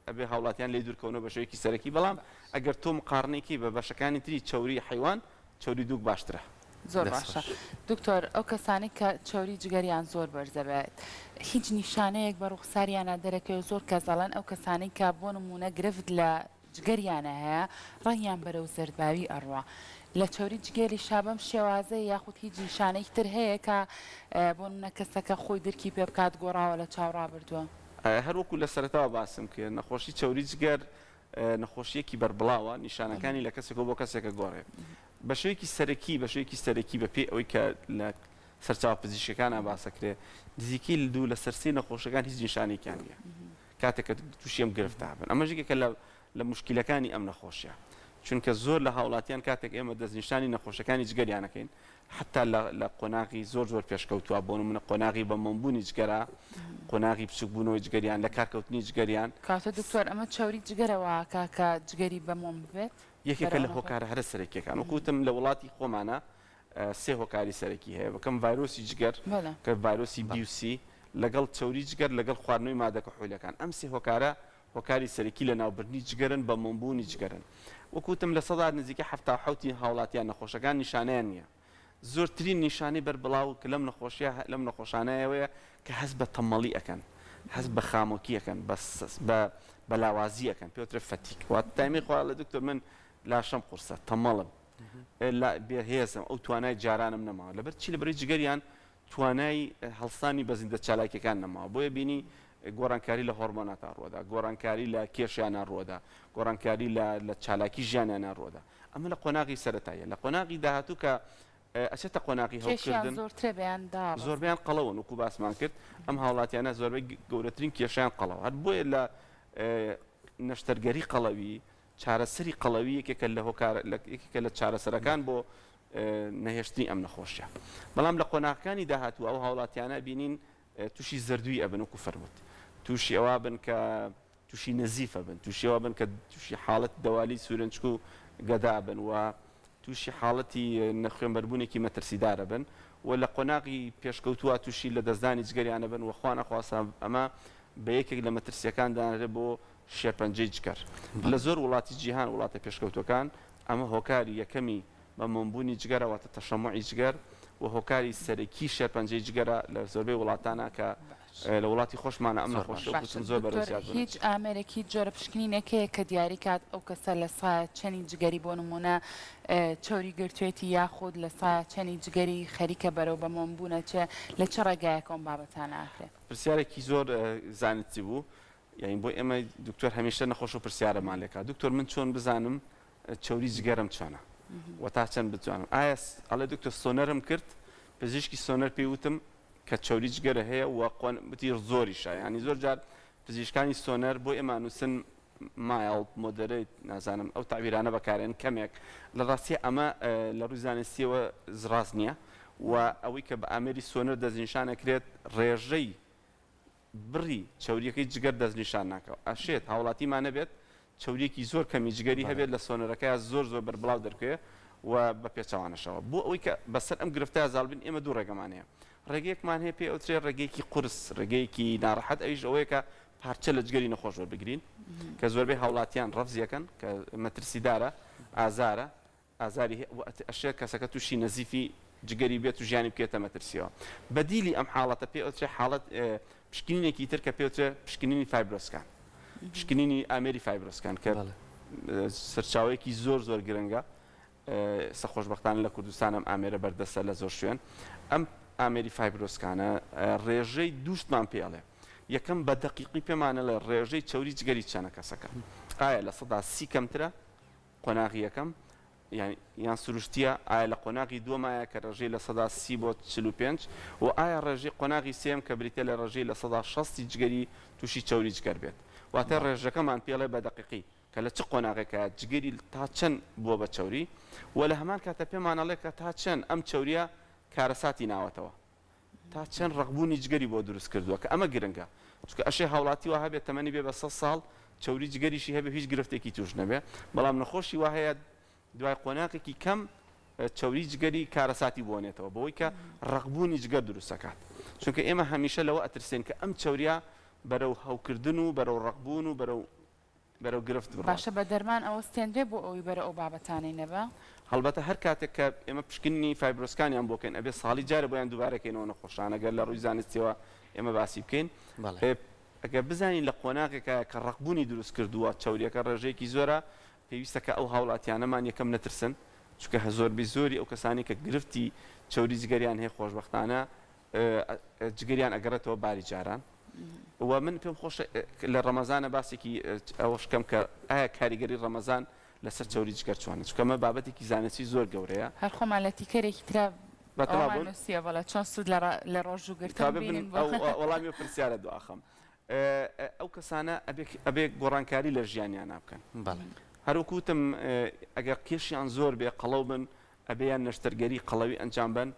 ئەبێ هاوڵاتیان لێی دوورکەونەوە بە شێوەیەکی سەرەکی، بەڵام ئەگەر تۆ مقاڕنەی کەی بە بەشەکانی تری چەوری حەیوان چەوری دووک باشترە. زۆر دەست باشە خۆش. دکتۆر ئەو کەسانەی کە چەوری جگەریان زۆر بەرزەبێت هیچ نیشانەیەک بە ڕوخساریانا دەرەکەوێت زۆر کەس ئەڵێن ئەو کەسانەی کە بۆ نمونە گرفت لە جگەریانە هەیە ڕەنگیان بەرەو زەردباوی ئەڕوا لە چەوری جگەریشا بەم شێوازەیە یاخود هیچ نیشانەیەکی تر هەیە کە بۆ نمونە کەسەکە خۆی درکی پێ بکات گۆڕاوە لە چاو ڕابردووە؟ هەر وەکو لە سەرەتاوە باسم کرد نەخۆشی چەوری جگەر نەخۆشییەکی بەربڵاوە، نیشانەکانی لە کەسێکەوە بۆ کەسێک ئەگۆڕێ. بە شێوەیەکی سەرەکی بە شێوەیەکی سەرەکی بە پێی ئەوەی کە لە سەرچاوە پزیشکیەکانا باس ئەکرێ نزیکەی دوو لەسەر سێی نەخۆشەکان هیچ نیشانەیەکیان نییە کاتێک کە تووشی ئەم گرفتە بن. ئەمەش یەکێکە لە لە موشکیلەکانی ئەم نەخۆشیە چونکە زۆر لە هاوڵاتیان کاتێک ئێمە دەستنیشانی نەخۆشەکانی جگەریان ئەکەین حەتا لە لە قۆناغی زۆر زۆر پێشکەوتووە بۆ نمونە قۆناغی بە مۆمبوونی جگەرە قۆناغی بچووکبوونەوەی جگەریان لە کارکەوتنی جگەریان. کەواتە دکتۆر ئەمە چەوری جگەرە وا ئەکا کە جگەری بە مۆم ببێت؟ یەکێکە لە هۆکارە هەرە سەرەکیەکان وەکو وتم لە وڵاتی خۆمانا سێ هۆکاری سەرەکی هەیە بەکەم ڤایرۆسی جگەر کە ڤایرۆسی بی و سی لەگەڵ چەوری جگەر لەگەڵ خواردنەوەی مادە کحولیەکان ئەم سێ هۆکارە هۆکاری سەرەکی لەناوبردنی جگەرن بە مۆمبوونی جگەرن. وەک وتم لە نزیکەی 77 ی هاوڵاتیان نەخۆشەکان نیشانەیان نییە. زۆرترین نیشانەی بەربڵاو کە لەم نەخۆشیە لەم نەخۆشانە ئەوەیە کە هەست بە تەمەڵی ئەکەن، هەست بە خامۆکی ئەکەن، بە بە بە لاوازی ئەکەن، پێ وترێ fatigue. واتە تایمەی خوا ئەڵێ دکتۆر من لاشەم قورسە، تەمەڵم، لا بێهێزم، ئەو توانای جارانم نەماوە. لەبەر چی؟ لەبەرئەوەی جگەریان توانای هەڵسانی بە زیندە چالاکیەکان نەماوە بۆیە بینی گۆڕانکاری لە هۆڕمۆناتا ڕوەدا گۆڕانکاری لە کێشیانە ڕوەدا گۆڕانکاری لە لە چالاکی ژیانیانە ڕوەدا ئەمە لە قۆناغی سەرەتاییە لە قۆناغی داهاتوو کە ئەچێتە قۆناغی کێشیان هەوکردن زۆرترە بەیان دابەزن. زۆربەیان قەڵەون وەکو باسمان کرد ئەم هاوڵاتیانە زۆربەی گەورەترین کێشیان قەڵەوە هەر بۆیە لە نەشتەرگەری قەڵەوی چارەسەری قەڵەوی یەکێکە لە هۆکار یەکێکە لە چارەسەرەکان بۆ نەهێشتنی ئەم نەخۆشیە بەڵام لە قۆناغەکانی داهاتوو ئەو هاوڵاتیانە بینین تووشی زەردووی ئەبن وەکو فەرمووت تووشی ئەوە بن کە تووشی نەزیفە بن تووشی ئەوە بن کە تووشی حاڵەت دەوالی سورێنچک و گەدا بن و. تووشی حاڵەتی خوێنبەربوونێکی مەترسیدار ئەبن و لە قۆناغی پێشکەوتووە تووشی لەدەستدانی جگەریان ئەبن و خوا نەخواستە ئەمە بە یەکێک لە مەترسییەکان دانرێت بۆ شێرپەنجەی جگەر. لە زۆر وڵاتی جیهان، وڵاتە پێشکەوتووەکان، ئەمە هۆکاری یەکەمی بە مۆمبوونی جگەرە واتە تەشەموعی جگەر و هۆکاری سەرەکی شێرپەنجەی جگەرە لە زۆربەی وڵاتانا کە لە وڵاتی خۆشمانا ئەم نەخۆشیە وەک وتم زۆر بەرەو دکتۆر زیاد بوونە هیچ ئامێرێک هیچ جۆرە پشکنینێک هەیە کە دیاری کات ئەو کەسە لە سایە چەنی جگەری بۆ نموونە چەوری گرتوێتی یاخود لە سایە چەنی جگەری خەریکە بەرەو بە مۆم بوونە چێ لە چ ڕێگایەک ئەم بابەتانە ئەکرێ؟ پرسیارێکی زۆر زانستی بوو یانی بۆ ئێمە دکتۆر هەمیشە نەخۆش و پرسیارەمان لێکا دکتۆر من چۆن بزانم چەوری جگەرم چۆنە و تا چەند بتوانم ئایا ئەڵێ دکتۆر سۆنەرم کرد پزیشکی سۆنەر پێی وتم کە چەوری جگەرە هەیە و قۆن وتی زۆریشە یانی زۆر جار پزیشکانی سۆنەر بۆ ئێمە نووسن mild moderate نازانم ئەو تەعبیرانە بەکارێن کەمێک لە ڕاستیە ئەمە لە ڕووی زانستیەوە ڕاست نییە و ئەوەی کە بە ئامێری سۆنەر دەستنیشان ئەکرێت ڕێژەی بڕی چەورییەکەی جگەر دەستنیشان ناکا و ئەشێت هاوڵاتیمان هەبێت چەورییەکی زۆر کەمی جگەری هەبێت لە سۆنەرەکەیا زۆر زۆر بەربڵاو دەرکەوێ و بە پێچەوانەشەوە. بۆ ئەوەی کە بەسەر ئەم گرفتەیا زاڵ بین ئێمە دوو ڕێگەمان هەیە. ڕێگەیەکمان هەیە پێی ئەوترێ ڕێگەیەکی قورس، ڕێگەیەکی ناڕەحەت ئەویش ئەوەیە کە پارچە لە جگەری نەخۆش وەربگرین کە زۆربەی هاوڵاتیان ڕەفزی ئەکەن کە مەترسیدارە، ئازارە، ئازاری هەیە و ئەشێت کەسەکە تووشی نەزیفی جگەری بێت و ژیانی بکەوێتە مەترسیەوە. بەدیلی ئەم حاڵەتە پێی ئەوترێ حاڵەت پشکنینێکی تر کە پێی ئەوترێ پشکنینی FibroScan پشکنینی ئامێری FibroScan کە سەرچاوەیەکی زۆر زۆر گرنگە ئێستا خۆشبەختانە لە کوردستان ئەم ئامێرە بەردەستە لە زۆر شوێن ئەم ئامێری FibroScan ە ڕێژەی دوو شتمان پێ ئەڵێ یەکەم بە دەقیقی پێمان ئەڵێ ڕێژەی چەوری جگەری چەنە کەسەکە ئایا 30% کەمترە قۆناغی یەکەم یان یان سروشتیە؟ ئایا لە قۆناغی دووەمایە کە ڕێژەی 30% بۆ 45 و ئایا ڕێژەی قۆناغی سێیەم کە بریتیە لە ڕێژەی 60% ی جگەری تووشی چەوری جگەر بێت واتە ڕێژەکەمان پێڵێ بە دەقیقی کە لە چ قۆناغێکایە جگەری تا چەند بووە بە چەوری و لە هەمان کاتە پێمان ئەڵێ کە تا چەند ئەم چەوریە کارەساتی ناوەتەوە تا چەند ڕەقبوونی جگەری بۆ دروست کردووە کە ئەمە گرنگە چونکە ئەشێ هاوڵاتی وا هەبێت تەمەنی بێ بە 100 ساڵ چەوری جگەریشی هەبێ هیچ گرفتێکی توش نەبێ بەڵام نەخۆشی وا هەیە دوای قۆناغێکی کەم چەوری جگەری کارەساتی بۆ نێتەوە بەوەی کە ڕەقبوونی جگەر دروست ئەکات چونکە ئێمە هەمیشە لەوە ئەترسێن کە ئەم چەوریە بەرەو هەوکردن و بەرەو ڕەقبوون و بەرەو بەرەو گرفت بڕوات. باشە بە دەرمان ئەوەستێنرێ بۆ ئەوەی بەرە ئەو بابەتانەی نەبا؟ هەڵبەتە هەر کاتێک کە ئێمە پشکنینی FibroScan یان بۆ کەین ئەبێ ساڵی جارێ بۆیان دووبارە کەینەوە نەخۆشان ئەگەر لە ڕووی زانستیەوە ئێمە باسی بکەین ئەگەر بزانین لە قۆناغێکایە کە ڕەقبوونی دروست کردووە چەوریەکە ڕێژەیەکی زۆرە پێویستە کە ئەو هاوڵاتیانەمان یەکەم نەترسن چونکە زۆربەی زۆری ئەو کەسانەی کە گرفتی چەوری جگەریان هەیە خۆشبەختانە جگەریان ئەگەڕێتەوە باری جاران و من پێم خۆشە لە ڕەمەزانە باسێکی ئەوەش کەم کە ئایا کاریگەری ڕەمەزان لەسەر چەوری جگەر چۆنە چونکە ئەمە بابەتێکی زانستی زۆر گەورەیە. هەر خۆمان لە تیکەرێکی ترا ئەوەمان نووسیوە بەڵێ چۆن سوود لە ڕۆژوو گرتن بینن بۆ. وەڵامی ئەو پرسیارە دواخەم. ئەو کەسانە ئەبێ گۆڕانکاری لە ژیانیانا بکەن. هەروەک وتم ئەگەر کێشیان زۆر بێ قەڵەو بن ئەبێ یان نەشتەرگەری قەڵەوی ئەنجام بەن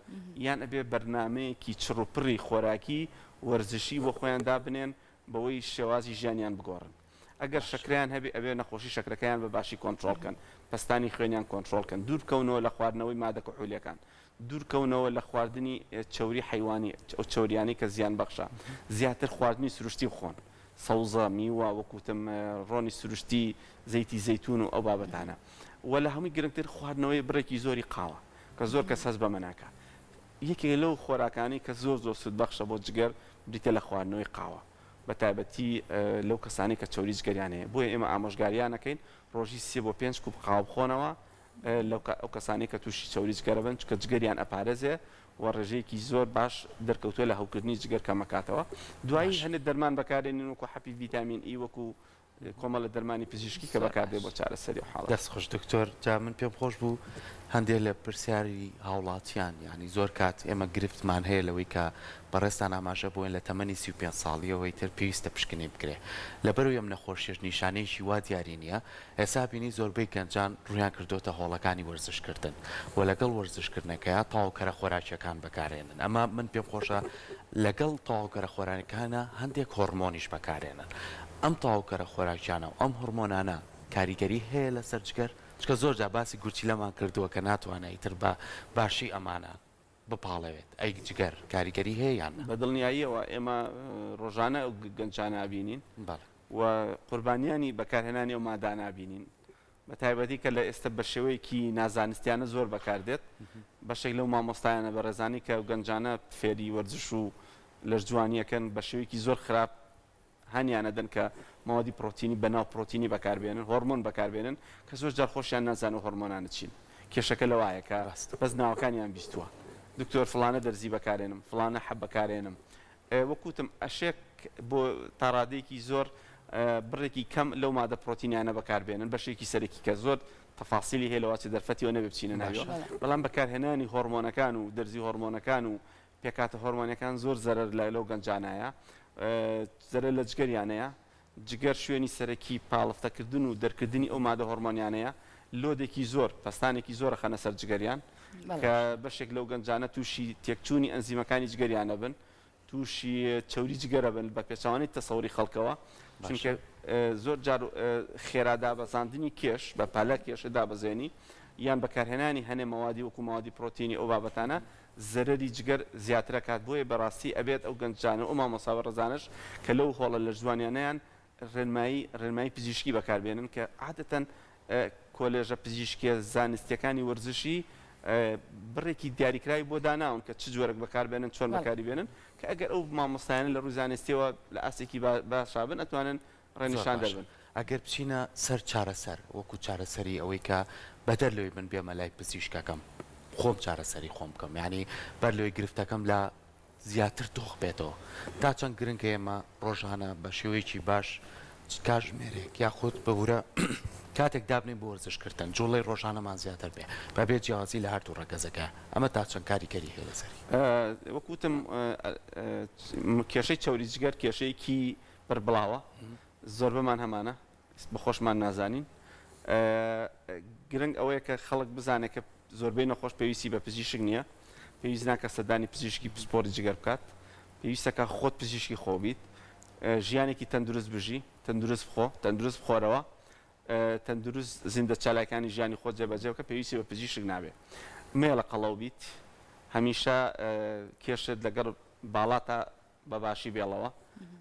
یان ئەبێ بەرنامەیەکی چڕ و پڕی خۆراکی وەرزشی بۆ خۆیان دابنێن بەوەی شێوازی ژیانیان بگۆڕن. ئەگەر شەکرەیان هەبێ ئەبێ نەخۆشی شەکرەکەیان بە باشی کۆنترۆڵ کەن، پەستانی خوێنیان کۆنترۆڵ کەن، دوور بکەونەوە لە خواردنەوەی مادە کحولیەکان، دوور کەونەوە لە خواردنی چەوری حەیوانی، ئەو چەوریانەی کە زیان بەخشە، زیاتر خواردنی سروشتی بخۆن، سەوزە، میوە، وەک وتم ڕۆنی سروشتی، زەیتی زەیتون و ئەو بابەتانە. وە لە هەمووی گرنگتر خواردنەوەی بڕێکی زۆری قاوە کە زۆر کەس هەست بەمە ناکا یەکێک لەو خۆراکانەی کە زۆر زۆر سوودبەخشە بۆ جگەر بریتیە لە خواردنەوەی قاوە بە تایبەتی لەو کەسانەی کە چەوری جگەریان هەیە بۆیە ئێمە ئامۆژگاریان ئەکەین ڕۆژی سێ بۆ پێنج کوپ قاوە بخۆنەوە لەو ئەو کەسانەی کە تووشی چەوری جگەرە بن چونکە جگەریان ئەپارێزێ و ڕێژەیەکی زۆر باش دەرکەوتووە لە هەوکردنی جگەر کەمەکاتەوە دوایی هەندێک دەرمان بەکارێنین وەکو حەپی ڤیتامین ئی وەکو کۆمەڵە دەرمانی پزیشکی کە بەکاردێت بۆ چارەسەری ئەو حاڵەتە. دەست خۆش دکتۆر جا من پێم خۆش بوو هەندێ لە پرسیاری هاوڵاتیان یانی زۆر کات ئێمە گرفتمان هەیە لەوەی کە بەڕێزتان ئاماژە بۆین لە تەمەنی 35 ساڵیەوە ئیتر پێویستە پشکنین بکرێ لەبەرەوەی ئەم نەخۆشیەش نیشانەیەکی وا دیاری نیە ئێستا بینی زۆربەی گەنجان ڕوویان کردۆتە هۆڵەکانی وەرزش کردن و لەگەڵ وەرزش کردنەکەیا تەواوکەرە خۆراکیەکان بەکارێنن ئەمە من پێم خۆشە لەگەڵ تەواوکەرە خۆراکانە هەندێک هۆڕمۆنیش بەکارێنن ئەم تەواوکەرە خۆراکیانە و ئەم هۆڕمۆنانە کاریگەری هەیە لەسەر جگەر؟ چونکە زۆر جار باسی گورچیلەمان کردووە کە ناتوانێت ئیتر بە باشی ئەمانە بپاڵێوێت، ئەی جگەر کاریگەری هەیە یان نا؟ بە دڵنیاییەوە ئێمە ڕۆژانە ئەو گەنجانە ئەبینین و قوربانیانی بەکارهێنانی ئەو مادانە ئەبینین بە تایبەتی کە لە ئێستا بە شێوەیەکی نازانستیانە زۆر بەکاردێت بەشێک لەو مامۆستایانە بەڕێزانی کە گەنجانە فێری وەرزش و لەشجوانیەکەن بە شێوەیەکی زۆر خراپ هانیان ئەدەن کە مەوادی پڕۆتینی بەناو پڕۆتینی بەکاربێنن، هۆڕمۆن بەکاربێنن کە زۆر جار خۆشیان نازانن ئەو هۆڕمۆنانە چین. کێشەکە لەوایە کە بەس ناوەکانیان بیستووە. دکتۆر فڵانە دەرزی بەکارێنم، فڵانە حەب بەکارێنم. وەک وتم ئەشێ بۆ تا ڕادەیەکی زۆر بڕێکی کەم لەو مادە پڕۆتینیانە بەکاربێنن، بەشێکی سەرەکی کە زۆر تەفاسیلی هەیە لەوەچێ دەرفەتی ئەوە نەبێ بچینە ناویەوە، بەڵام بەکارهێنانی هۆڕمۆنەکان و دەرزی هۆڕمۆنەکان و پێکهاتە هۆرمۆنیەکان زۆر زەرەر لە لەو گەنجانایە زەرەر لە جگەریانەیە جگەر شوێنی سەرەکی پاڵفتەکردن و دەرکردنی ئەو مادە هۆرمۆنیانەیە لۆدێکی زۆر پەستانێکی زۆر ئەخەنە سەر جگەریان کە بەشێک لەو گەنجانە تووشی تێکچوونی ئەنزیمەکانی جگەریانە بن تووشی چەوری جگەرە بن بە پێچەوانەی تەسەوری خەڵکەوە چونکە زۆر جار خێرا دابەزاندنی کێش بە پەلە کێشە دابەزێنی یان بەکارهێنانی هەنێ مەوادی وەکو مەوادی پرۆتینی ئەو بابەتانە زەرەری جگەر زیاتر ئەکات بۆیە بەڕاستی ئەبێت ئەو گەنجانە و ئەو مامۆستا بەڕێزانەش کە لەو هۆڵە لەشجوانیانەیان ڕێنمایی ڕێنمایی پزیشکی بەکار بێنن کە عادەتەن کۆلێژە پزیشکیە زانستیەکانی وەرزشی بڕێکی دیاریکراوی بۆ داناون کە چ جۆرەک بەکار بێنن چۆن بەکاری بێنن کە ئەگەر ئەو مامۆستایانە لە ڕووی زانستیەوە لە ئاستێکی باشا بن ئەتوانن زۆر ڕێنیشاندەر باشە بن. ئەگەر بچینە سەر چارەسەر وەکو چارەسەری ئەوەی کە بەدەر لەوەی من بێمە لای پزیشکەکەم خۆم چارەسەری خۆم بکەم یانی بەر لەوەی گرفتەکەم لە زیاتر تۆخ بێتەوە تا چەند گرنگە ئێمە ڕۆژانە بە شێوەیەکی باش کاژمێرێک یاخود ببورە کاتێک دابنێین بۆ وەرزش کردن جوڵەی ڕۆژانەمان زیاتر بێ بەبێ جیاوازی لە هەردوو ڕەگەزەکە ئەمە تا چەند کاریگەری هەیە لەسەری؟ وەک وتم کێشەی چەوری جگەر کێشەیەکی بەربڵاوە زۆربەمان هەمانە بە خۆشمان نازانین گرنگ ئەوەیە کە خەڵک بزانێت کە زۆربەی نەخۆش پێویستی بە پزیشک نییە پێویست ناکە سەردانی پزیشکی پسپۆری جگەر بکات پێویستەکە خۆت پزیشکی خۆ بیت ژیانێکی تەندروست بژی تەندروست بخۆ تەندروست بخۆرەوە تەندروست زیندە چالاکانی ژیانی خۆت جێبەجێ بکە پێویستی بە پزیشک نابێ مێڵە قەڵەو بیت هەمیشە کێشت لەگەڵ باڵاتا بە باشی بێڵەوە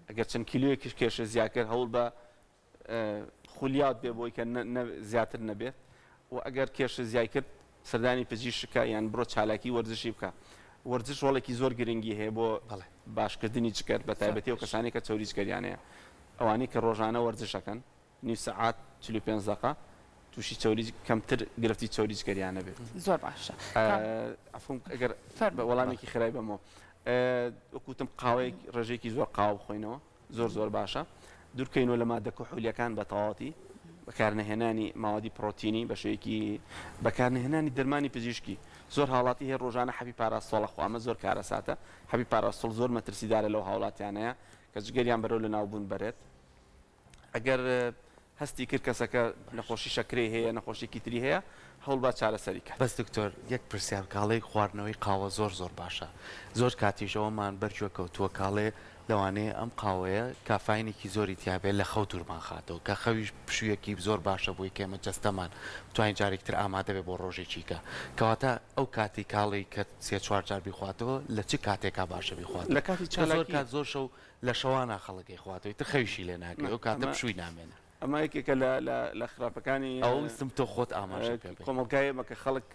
ئەگەر چەند کیلۆیەکیش کێشە زیاد کرد هەوڵ بە خولیات بێ بۆی کە زیاتر نەبێت و ئەگەر کێشە زیای کرد سەردانی پزیشکە یان بڕۆ چالاکی وەرزشی بکە وەرزش ڕۆڵێکی زۆر گرنگی هەیە بۆ باشکردنی جگەر بە تایبەتی و کەسانی کە چەوری جگەریانەیە ئەوانەی کە ڕۆژانە وەرزشەکەن نیو سەعات 45 دقە تووشی چەوری کەمتر گرفتی چەوری جگەریان نەبێت. زۆر باشە. عەفوم ئەگەر وەڵامێکی خێرای بەمەوە. وەکو وتم قاوەیەک ڕێژەیەکی زۆر قاوە بخۆینەوە زۆر زۆر باشە. دوورکەینەوە لە مادە کحولیەکان بە تەواوەتی. بەکارنەهێنانی ماوادی پڕۆتینی بە شێوەیەکی بەکارنەهێنانی دەرمانی پزیشکی. زۆر هاوڵاتی هەیە ڕۆژانە حەبی پاراستۆڵ ئەخوا ئەمە زۆر کارەساتە. حەبی پاراستۆڵ زۆر مەترسیدارە لەو هاوڵاتیانەیە کە جگەریان بەرەو لەناوبوون بەرێت. ئەگەر هەستی کرد کەسەکە نەخۆشی شەکرەی هەیە نەخۆشیەکی تری هەیە هەوڵبا چارەسەری کات. بەس دکتۆر یەک پرسیار کاڵێی خواردنەوەی قاوە زۆر زۆر باشە زۆر کاتیش ئەوەمان بەرگوێ کەوتووە کاڵێ لەوانەیە ئەم قاوەیە کافاینێکی زۆری تیابێ لە خەو دوورمان خاتەوە کە خەویش پشوویەکی زۆر باشە بۆی کە ئێمە جەستەمان بتوانین جارێکی تر ئامادە بێ بۆ ڕۆژێکی کە کەواتە ئەو کاتی کاڵێی کە سێ چوار جار بیخواتەوە لە چ کاتێکا باشە بیخواتەوە لە کاتی چونکە زۆر چالاکی کات زۆر شەو لە شەوانا خەڵک ئەیخواتەوە ئیتر خەویشی لێ ناکەوێ ئەو کاتە ئەمە پشووی نامێنێ. ئەمە یەکێکە لە لە لە خراپەکانی ئەوە ویستم تۆ خۆت ئاماژەی پێ بەی. کۆمەڵگای ئێمە کە خەڵک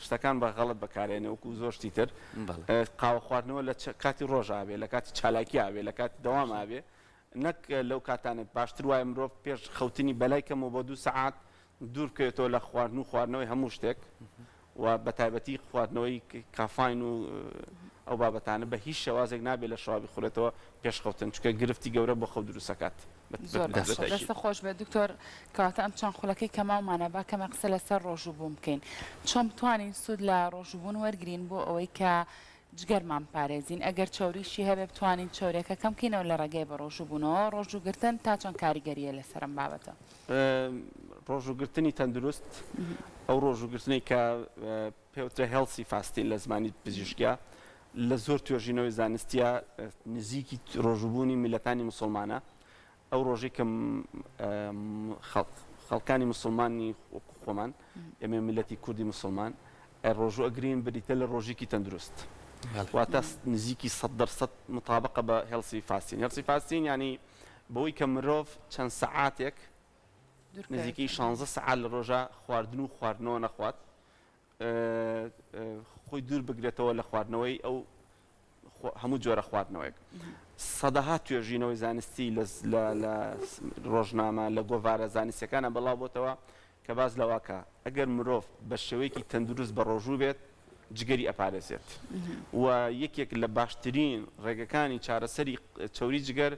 شتەکان بە غەڵەت بەکارێنێ وەکو زۆر شتی تر بەڵێ. قاوە خواردنەوە لە کاتی ڕۆژا بێ لە کاتی چالاکیا بێ لە کاتی دەواما بێ نەک لەو کاتانە باشتر وایە مرۆڤ پێش خەوتنی بەلای کەمەوە بۆ دوو سەعات دوور بکەوێتەوە لە خواردن و خواردنەوەی هەموو شتێک و بەتایبەتی خواردنەوەی کافاین و ئەو بابەتانە بە هیچ شێوازێک نابێت لە شەوا بیخورێتەوە پێش خەوتن چونکە گرفتی گەورە بۆ خەو دروست ئەکات. زۆر باشە دەستت خۆش بێت دکتۆر کەواتە ئەم چەند خولەکەی کە ماومانە با کەمێک قسە لەسەر ڕۆژووبوون بکەین چۆن بتوانین سوود لە ڕۆژووبوون وەرگرین بۆ ئەوەی کە جگەرمان بپارێزین ئەگەر چەوریشی هەبێ بتوانین چەوریەکە کەم کەینەوە لە ڕێگەی بەڕۆژووبوونەوە ڕۆژووگرتن تا چەند کاریگەریە لەسەر ئەم بابەتە؟ ڕۆژووگرتنی تەندروست ئەو ڕۆژووگرتنەی کە پێوترێ healthy fasting لە زمانی پزیشکیا لە زۆر توێژینەوەی زانستیە نزیکی ڕۆژووبوونی میللەتانی موسڵمانە ئەو ڕۆژەی کە. خەڵکانی موسڵمانی وەکو خۆمان ئێمە میللەتی کوردی موسڵمان ڕۆژوو ئەگرین بریتە لە ڕۆژێکی تەندروست واتە نزیکی 100% مطابقە بە healthy fasting. Healthy fasting یانی بەوەی کە مرۆڤ چەند سەعاتێک نزیکەی 16 سەعات لە ڕۆژە خواردن و خواردنەوە نەخوات خۆی دوور بگرێتەوە لە خواردنەوەی ئەو هەموو جۆرە خواردنەوەیەک. سەدەها توێژینەوەی زانستی لە ڕۆژنامە، لە گۆڤارە زانستیەکانا بەڵاو بۆتەوە کە باس لەوە کە ئەگەر مرۆڤ بە شێوەیەکی تەندروست بە ڕۆژوو بێت جگەری ئەپارێزێت و یەکێک لە باشترین ڕێگەکانی چارەسەری چەوری جگەر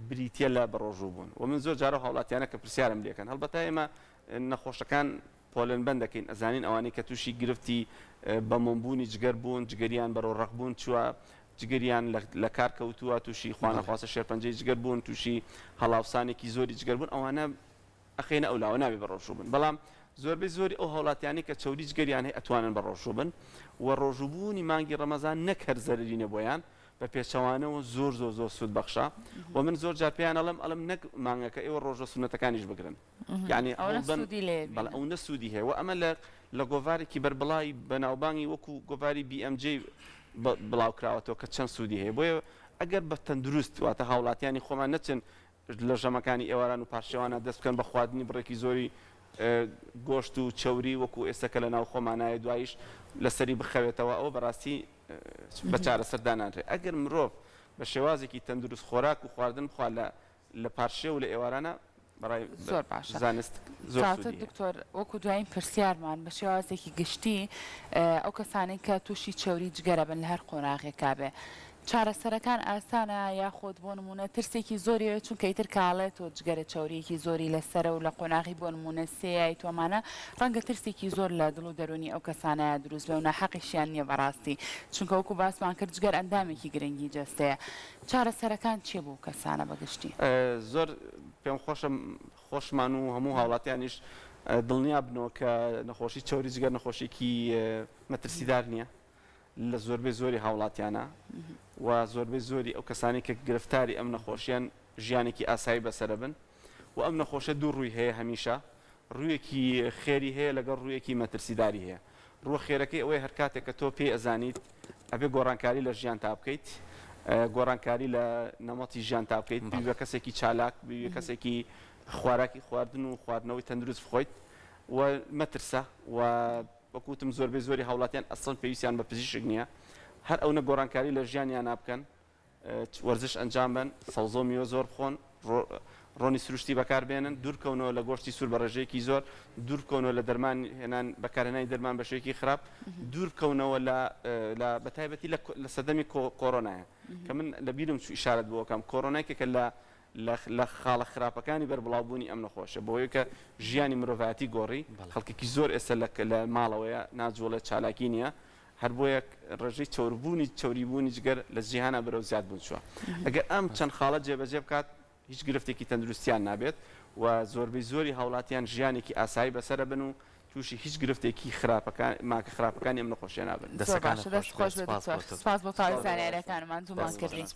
بریتیە لە بەڕۆژوو بوون و من زۆر جارە هاوڵاتیانە کە پرسیارم لێکەن هەڵبەتە ئێمە نەخۆشەکان پۆلێنبەند دەکەین، ئەزانین ئەوانەی کە تووشی گرفتی بە مۆمبوونی جگەر بوون، جگەریان بەرەو ڕەق بوون چووە، جگەریان لە کار کەوتووە، تووشی خوانەخواستە شێرپەنجەی جگەر بوون، تووشی هەڵاوسانێکی زۆری جگەر بوون، ئەوانە ئەخەینە ئەو لاوە نابێ بە ڕۆژوو بن، بەڵام زۆربەی زۆری ئەو هاوڵاتیانەی کە چەوری جگەریان هەیە ئەتوانن بە ڕۆژوو بن و ڕۆژووبوونی مانگی ڕەمەزان نەک هەر زەرەری نیە بۆیان بە پێچەوانەوە زۆر زۆر زۆر سوودبەخشە و من زۆر جار پێیان ئەڵێم ئەڵێم نەک مانگەکە ئێوە ڕۆژە سوننەتەکانیش بگرن. یانی ئەوەنە هەوڵبەن سوودی لێ بەڵێ بینن. ئەونە سوودی هەیە وە ئەمە لە لە گۆڤارێکی بەربڵاوی بەناوبانگی وەکو گۆڤاری BMJ بڵاو کراوەتەوە کە چەند سوودی هەیە بۆیە ئەگەر بە تەندروست واتە هاوڵاتیانی خۆمان نەچن لە ژەمەکانی ئێواران و پارشێوانە دەست بکەن بە خواردنی بڕێکی زۆری گۆشت و چەوری وەکو ئێستا کە لە ناو خۆمانایە دواییش لەسەری بخەوێتەوە ئەوە بەڕاستی بە چارەسەر دانانرێ ئەگەر مرۆڤ بە شێوازێکی تەندروست خۆراک و خواردن بخوا لە لە پارشێو و لە ئێوارانە بەڕای زۆر باشە زانست زۆر کاتە سوودی هەیە. دکتۆر وەکو دوایین پرسیارمان بە شێوازێکی گشتی ئەو کەسانەی کە تووشی چەوری جگەرە بن لە هەر قۆناغێکا بێ چارەسەرەکان ئاسانە یاخود بۆ نمونە ترسێکی زۆری هەیە چونکە ئیتر کاڵێ تۆ جگەرە چەوریەکی زۆری لەسەرە و لە قۆناغی بۆ نمونە سێیای تۆمانە ڕەنگە ترسێکی زۆر لە دڵ و دەرونی ئەو کەسانەیا دروست بێ و ناحەقیشیان نییە بەڕاستی چونکە وەکو باسمان کرد جگەر ئەندامێکی گرنگی جەستەیە چارەسەرەکان چیە بۆ کەسانە بە گشتی؟ زۆر پێم خۆشە خۆشمان و هەموو هاوڵاتیانیش دڵنیا بنەوە کە نەخۆشی چەوری جگەر نەخۆشیکی مەترسیدار نییە لە زۆربەی زۆری هاوڵاتیانە و زۆربەی زۆری ئەو کەسانی کە گرفتاری ئەم نەخۆشیان ژیانێکی ئاسایی بەسەرە بن و ئەم نەخۆشە دوو ڕووی هەیە هەمیشە ڕوویەکی خێری هەیە لەگەڵ ڕوویەکی مەترسیداری هەیە. ڕووە خێرەکەی ئەوەیە هەرکاتێک کە تۆ پێی ئەزانیت ئەبێ گۆڕانکاری لە ژیانتا بکەیت، گۆڕانکاری لە نەمەتی ژیانتا بکەیت، ببی بە کەسێکی چالاک، ببی بە کەسێکی خواراکی خواردن و خواردنەوەی تەندروست بخۆیت و مەترسە و وەکو وتم زۆربەی زۆری هاوڵاتیان ئەسڵەن پێویستیان بە پزیشک نییە هەر ئەونە گۆڕانکاری لە ژیانیانا بکەن وەرزش ئەنجام بەن، سەوزە و میوە زۆر بخۆن، ڕۆنی سروشتی بەکار بێنن، دوور بکەونەوە لە گۆشتی سوور بە ڕێژەیەکی زۆر، دوور بکەونەوە لە دەرمان هێنان بەکارهێنانی دەرمان بە شێوەیەکی خراپ، دوور بکەونەوە لە لە بە تایبەتی لە لە سەردەمی کۆرۆنایە کە من لە بیرم چوو ئیشارەت بۆ بکەم کۆرۆنا یەکێکە لە لە لە خاڵە خراپەکانی بەربڵاوبوونی ئەم نەخۆشیە بەوەی کە ژیانی مرۆڤایەتی گۆڕی خەڵکێکی زۆر ئێستا لە لە ماڵەوەیە ناجوڵێ چالاکی نییە هەر بۆیە ڕێژەی چەوربوونی چەوریبوونی جگەر لە جیهانا بەرەو زیادبوون چووە. ئەگەر ئەم چەند خاڵە جێبەجێ بکات هیچ گرفتێکی تەندروستیان نابێت و زۆربەی زۆری هاوڵاتیان ژیانێکی ئاسایی بەسەرەبن و تووشی هیچ گرفتێکی خراپەکان ماکە خراپەکانی ئەم نەخۆشیە نابن. زۆر دەستەکانت باشە دەست خۆش خۆش بێت بێت سپاس دکتۆر بۆ تۆ. سپاس بۆ تەواوی سپاس بۆ زانیاریەکانمان دوومان دەست کردی. خۆش.